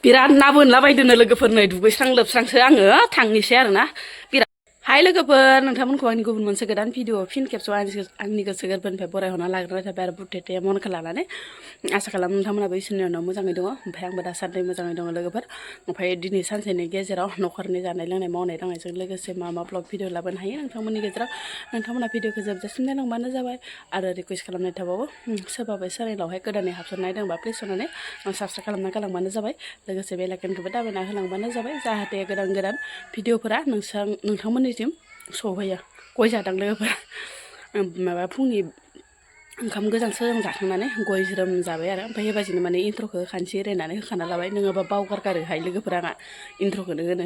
बिराद ना बोनलाबायदोनो लोगोफोरनो दुगैस्रां लोबस्रांसो आङो थांनोसै आरोना बिराद हाय लोगोफोर नोंथांमोनखौ आंनि गुबुन मोनसे गोदान भिडिअ फिन खेबसेआव आंनि गोसो गोरबोनिफ्राय बरायहरना लाग्रोनाय थाबाय आरो बुथे मनखौ लानानै आसा खालामो नोंथांमोनाबो इसोरनि उनाव मोजाङै दङ ओमफ्राय आंबो दासान्दि मोजाङै दङ लोगोफोर ओमफ्राय दिनै सानसेनि गेजेराव न'खरनि जानाय लोंनाय मावनाय दांनायजों लोगोसे मा ब्लग भिडिअ लाबोनो हायो नोंथांमोननि गेजेराव नोंथांमोना भिडिअखौ जोबजासिम नायलांबानो जाबाय आरो रिकुवेस्ट खालामनाय थाबावो सोरबाबा चेनेलावहाय गोदानै हाबसननाय दंबा प्लिज अननानै साबस्क्राइब खालामना गालांबानो जाबाय लोगोसे बेल आइकनखौबो दाबायना होलांबानो जाबाय जाहाथे गोदान गोदान भिडिअफोरा नोंथांमोननिसिम सहैयो गय जादों लोगोफोर माबा फुंनि ओंखाम गोजां सोरां जाखांनानै गय ज्रोम जाबाय आरो ओमफ्राय बेबायदिनो माने इन्ट्र'खौ खानसे एरायनानै होखाना लाबाय नङाबा बावगारगारोहाय लोगोफोरा आंहा इन्ट्र'खौनो होनो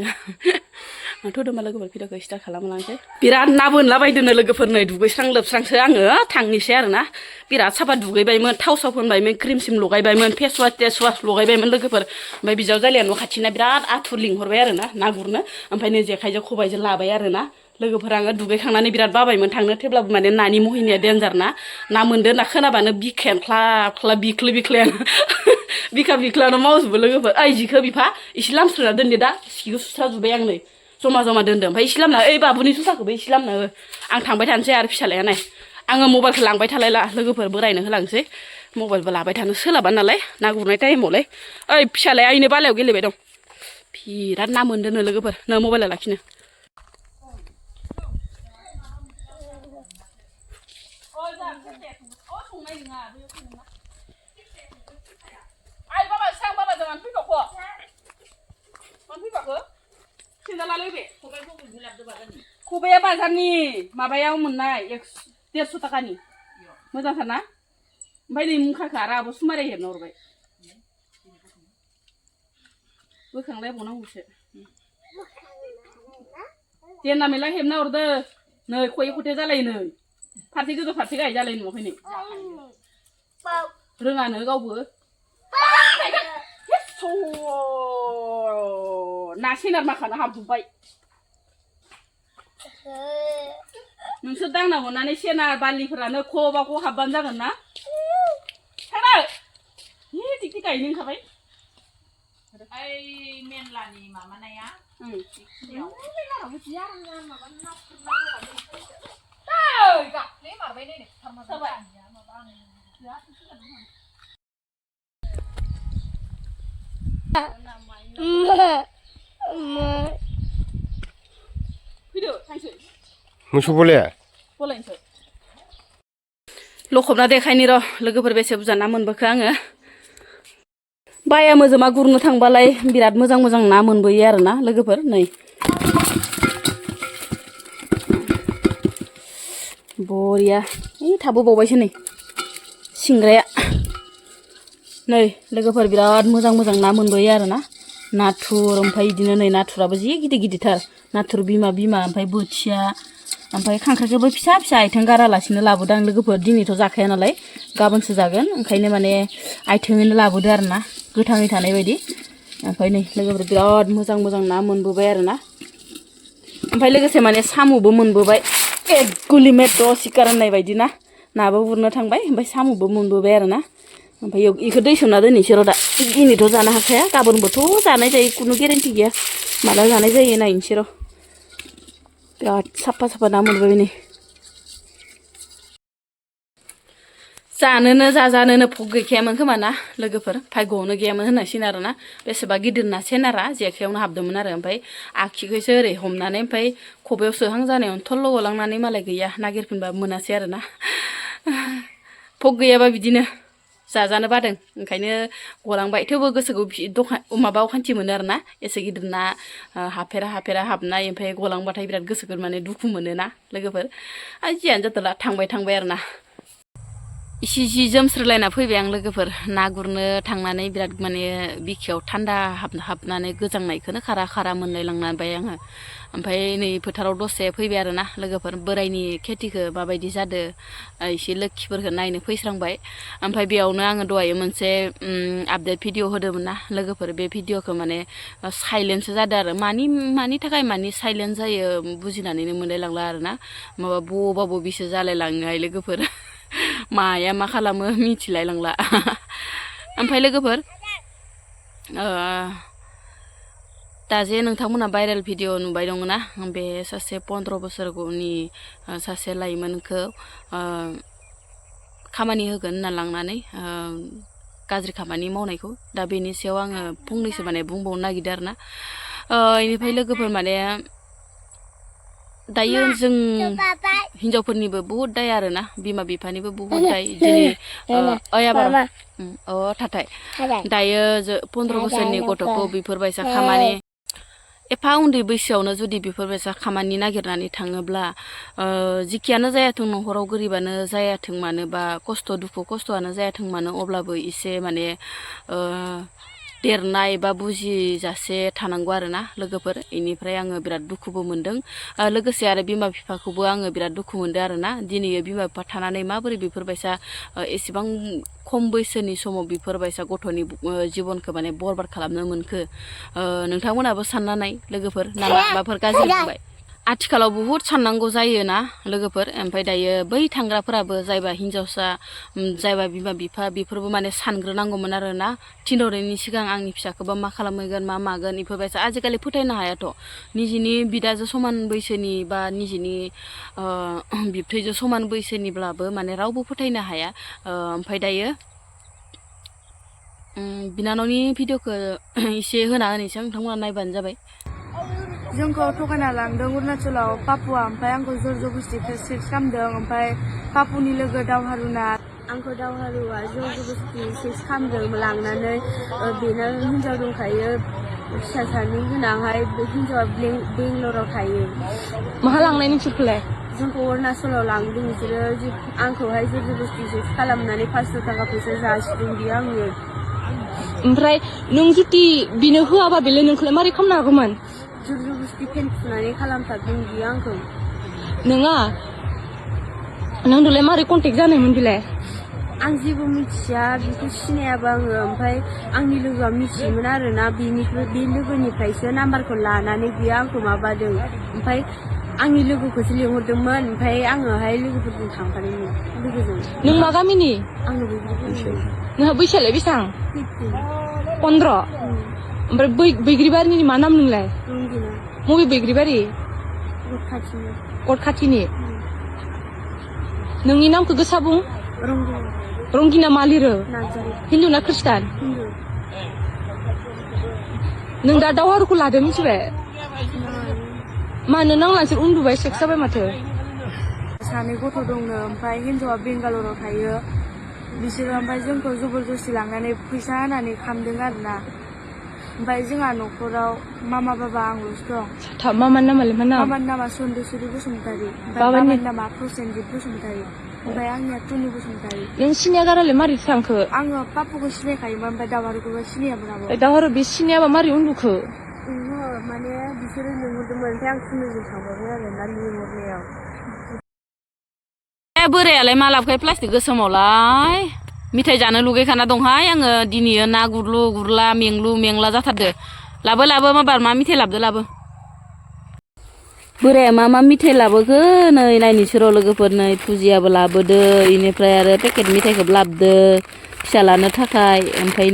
थ'दोंबा लोगोफोर भिडिअखौ स्टार्ट खालामलांसै बिराद ना बोनलाबायदोनो लोगोफोरनो दुगैस्रां लोबस्रांसो आङो थांनोसै आरोना बिराद साफा दुगैबायमोन थाव साव फोनबायमोन क्रिमसिम लगायबायमोन फेसवास टेसवास लगायबायमोन लोगोफोर ओमफ्राय बिजाव जालिया न' खाथिना बिराद आथुर लिंहरबाय आरोना ना गुरनो ओमफ्राय नै जेखाइजों खबाइजों लाबाय आरोना लोगोफोरा आङो दुगैखांनानै बिराद बाबायमोन थांनो थेवब्लाबो माने नानि महिनाया डेन्जार ना मोनदो होनना खोनाबानो बिखायानो ख्लाब ख्लाब बिख्लो बिख्लायानो बिखा बिख्लानो मावजोबो लोगोफोर ओइ जिखौ बिफा एसे लामस्रोना दोनदो दा सिखौ सुस्रा जुबाय आं नै जमा जमा दोनदो ओमफ्राय एसे लामना ओइ बाबुनि जुथाखौबो एसे लामना हो आं थांबाय थानोसै आरो फिसालाया नाय आङो मबाइलखौ लांबाय थालायला लोगोफोर बोरायनो होलांसै मबाइलबो लाबाय थानो सोलाबा नालाय ना गुरनाय टाइमावलाय ओइ फिसालाया इनो बालायाव गेलेबाय दं बिराद ना मोनदोनो लोगोफोर नो मबाइला लाखिनो खबाइया बाजारनि माबायाव मोननाय 150 थाखानि मोजांथार ना ओमफ्राय नै मुखाखौ आरो आब' सुमारिया हेबना हरबाय बोखांलायबावनांगौसो जेना मेला हेबना हरदो नै खये खथे जालायो नै फारसे गोजौ फारसे गाहाय जालाय नुवाखै नै रोङानो गावबो ना सेनार माखाना हाबजोब्बाय नोंसोर दांना हरनानै सेनार बालिफोरानो खबाखौ हाबबानो जागोन ना थांनो टिकटि गायनो ओंखारबाय ओइ मेनलानि माबानाया मोसौ बोलाया लखबना देखायनि र' लोगोफोर बेसे बुरजा ना मोनबोखो आङो बाया मोजोमा गुरनो थांबालाय बिराद मोजां मोजां ना मोनबोयो आरोना लोगोफोर नै बरिया थाबोबावबायसो नै सिंग्राया नै लोगोफोर बिराद मोजां मोजां ना मोनबोयो आरोना नाथुर ओमफ्राय बिदिनो नै नाथुराबो जि गिदिर गिदिरथार नाथुर बिमा ओमफ्राय बोथिया ओमफ्राय खांख्राइखौबो फिसा फिसा आथिं गारालासिनो लाबोदों आं लोगोफोर दिनैथ' जाखाया नालाय गाबोनसो जागोन ओंखायनो माने आथिङैनो लाबोदो आरोना गोथाङै थानाय बायदि ओमफ्राय नै लोगोफोर बिराद मोजां मोजां ना मोनबोबाय आरोना ओमफ्राय लोगोसे माने साम'बो मोनबोबाय एक गुलि मेट' सिकार होननाय बायदि ना नाबो गुरनो थांबाय ओमफ्राय साम'बो मोनबोबाय आरोना ओमफ्राय बेखौ दै सोमना दोननोसै र' दा दिनैथ' जानो हाखाया गाबोनबोथ' जानाय जायो खुनु गेरेन्टि गैया माला जानाय जायो नायनोसै र' बिराद साफा ना मोनबोबाय नै जानोनो जाजानोनो फग गैखायामोन खोमा ना लोगोफोर भाग्यआवनो गैयामोन होननांसिगोन आरोना बेसेबा गिदिर ना सेनारा जेखायावनो हाबदोंमोन आरो ओमफ्राय आखिखैसो ओरै हमनानै ओमफ्राय खबायाव सोहां जानायावनो थल्ल' गलांनानै मालाय गैया नागिरफिनबाबो मोनासै आरोना फग गैयाबा बिदिनो जाजानो बादों ओंखायनो गलांबाय थेवबो गोसोखौ माबा अखान्थि मोनो आरोना एसे गिदिर ना हाफेरा हाबनाय ओमफ्राय गलांबाथाय बिराद गोसोखौ माने दुखु मोनोना लोगोफोर आरो जियानो जादोंला थांबाय आरोना इसे जि जोमस्रोलायना फैबाय आं लोगोफोर ना गुरनो थांनानै बिराद माने बिखायाव थान्दा हाबनानै गोजांनायखौनो खारा मोनलाय लांबाय आङो ओमफ्राय नै फोथाराव दसे फैबाय आरोना लोगोफोर बोरायनि खेथिखौ माबायदि जादो एसे लोखिफोरखौ नायनो फैस्रांबाय ओमफ्राय बेयावनो आङो दहाय मोनसे आपडेट भिडिअ होदोंमोन ना लोगोफोर बे भिडिअखौ माने साइलेन्टसो जादों आरो मानि थाखाय साइलेन्ट जायो बुजिनानैनो मोनलाय लांला आरोना माबा बबिसो जालाय लाङोहाय लोगोफोर माया मा खालामो मिथिलाय लांला ओमफ्राय लोगोफोर दा जे नोंथांमोना भाइरेल भिडिअ नुबाय दङ ना बे सासे 15 बोसोरनि सासे लाइमोनखौ खामानि होगोन होनना लांनानै गाज्रि खामानि मावनायखौ दा बेनि सायाव आङो फंनैसो माने बुंबावनो नागिरदों आरोना इनिफ्राय लोगोफोर माने दायो जों हिनजावफोरनिबो बहुद दाय आरोना बिमा बिफानिबो बहुद दाय दिनै थाथाय दायो 15 बोसोरनि गथ'खौ बेफोरबायसा खामानि एफा उन्दै बैसोआवनो जुदि बेफोरबायसा खामानि नागिरनानै थाङोब्ला जिखियानो जायाथों न'खराव गोरिबानो जायाथों मानो बा दुखु खस्थ'आनो जायाथों मानो अब्लाबो एसे माने देरनाय बा बुजिजासे थानांगौ आरोना लोगोफोर इनिफ्राय आङो बिराद दुखुबो मोनदों लोगोसे आरो बिमा बिफाखौबो आङो बिराद दुखु मोनदों आरोना दिनै बिमा बिफा थानानै माबोरै बेफोरबायसा एसेबां खम बैसोनि समाव बेफोरबायसा गथ'नि जिबनखौ माने बरबाद खालामनो मोनखो नोंथांमोनाबो सानना नाय लोगोफोर ना माबाफोर गाज्रि बुंबाय आथिखालाव बहुद साननांगौ जायोना लोगोफोर ओमफ्राय दायो बै थांग्राफोराबो जायबा हिनजावसा जायबा बिमा बिफा बेफोरबो माने सानग्रोनांगौमोन आरोना थिनहरनायनि सिगां आंनि फिसाखौबा मा खालामहैगोन मा मागोन बेफोरबायसा आजिखालि फोथायनो हायाथ' निजिनि बिदाजों समान बैसोनि बा निजिनि बिबथैजों समान बैसोनिब्लाबो माने रावबो फोथायनो हाया ओमफ्राय दायो बिनानावनि भिडिअखौ एसे होना होनोसै नोंथांमोना नायबानो जाबाय जोंखौ थगायना लांदों अरुणाचलाव पापुआ ओमफ्राय आंखौ जर जबस्ति सेक्स खालामदों ओमफ्राय पापुनि लोगो दावहारुना आंखौ दावहारुआ जर जबस्ति सेक्स खालामदों लांनानै बेना हिन्जाव दंखायो फिसा सानै गोनांहाय हिन्जावा बेंगलराव थायो माहा लांनाय नोंसोरखौलाय जोंखौ अरुणाचलाव लांदों बिसोरो आंखौहाय जर जबस्ति सेक्स खालामनानै 500 थाखा फैसा जासिदों बियो आंनो ओमफ्राय नों जुदि बिनो होआबा बेलाय नोंखौलाय मारै खालामनो हागौमोन जर जबस्ति फेन फुनानै खालामथारदों बियो आंखौ नोङा नोंदोलाय मारै कन्टेक्ट जानायमोन बेलाय आं जेबो मिथिया बेखौ सिनायाबा आङो ओमफ्राय आंनि लोगोआ मिथियोमोन आरोना बे लोगोनिफ्रायसो नाम्बारखौ लानानै बियो आंखौ माबादों ओमफ्राय आंनि लोगोखौसो लिंहरदोंमोन ओमफ्राय आङोहाय लोगोफोरजों थांफादोंमोन लोगोजों नों मा गामिनि आंनो बैग्रिबारि नोंहा बैसोआलाय बेसेबां 15 ओमफ्राय बैग्रिबारिनि मा नाम नोंलाय रंगिना मबे बैग्रिबारि गट खाथिनि नोंनि नामखौ गोसा बुं रंगिना मा लिरो हिन्दु ना खृष्टान नों दा दावहारुखौ लादो मिथिबाय मानो नांला नोंसोर उन्दुबाय सेक्स जाबाय माथो सानै गथ' दंनो ओमफ्राय हिन्जावा बेंगालराव थायो बिसोरो ओमफ्राय जोंखौ जबरदस्ति लांनानै फैसा होनानै खामदों आरोना ओमफ्राय जोंहा न'खराव मामा बाबा आंल'सो दं मामानि नामालाय मा नाम मामानि नामा सन्देसुरि बसुमतारी बाबानि नामा प्रसेनजित बसुमतारी ओमफ्राय आंनिया टुनु बसुमतारी नों सिनाया गारालाय मारै थांखो आङो पापुखौ सिनायखायोमोन ओमफ्राय दावहारुखौबो सिनायामोन आबो दावहारु बे सिनायाबा मारै उन्दुखो माने बिसोरो लिंहरदोंमोन ओमफ्राय आं टुनुजों थांबाय आरोना लिंहरनायाव बोरायालाय मा लाबोखाय प्लास्टिक गोसोमावलाय मिथाइ जानो लुगैखाना दंहाय आङो दिनै ना गुरलु गुरला मेंलु मेंला जाथारदो लाबो माबार मा मिथाइ लाबो बोराया मा मिथाइ लाबोखो नै नायनोसै र' लोगोफोर नै फुजियाबो लाबोदो इनिफ्राय आरो पेकेट मिथाइखौबो लाबोदो फिसा लानो थाखाय ओमफ्राय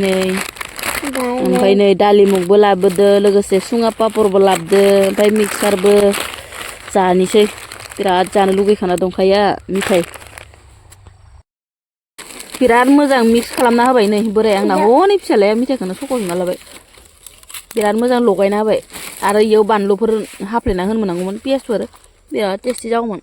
नै दालिमुगबो लाबोदो लोगोसे सुङा पापरबो लाबोदो ओमफ्राय मिक्सारबो जानोसै बिराद जानो लुगैखाना दंखायो मिथाइ बिराद मोजां मिक्स खालामना होबाय नै बोराया आंना हनै फिसालाया मिथाइखौनो सख'जोबना लाबाय बिराद मोजां लगायना होबाय आरो इयाव बानलुफोर हाफ्लेना होनो मोनांगौमोन पियासफोर बिराद टेस्टि जागौमोन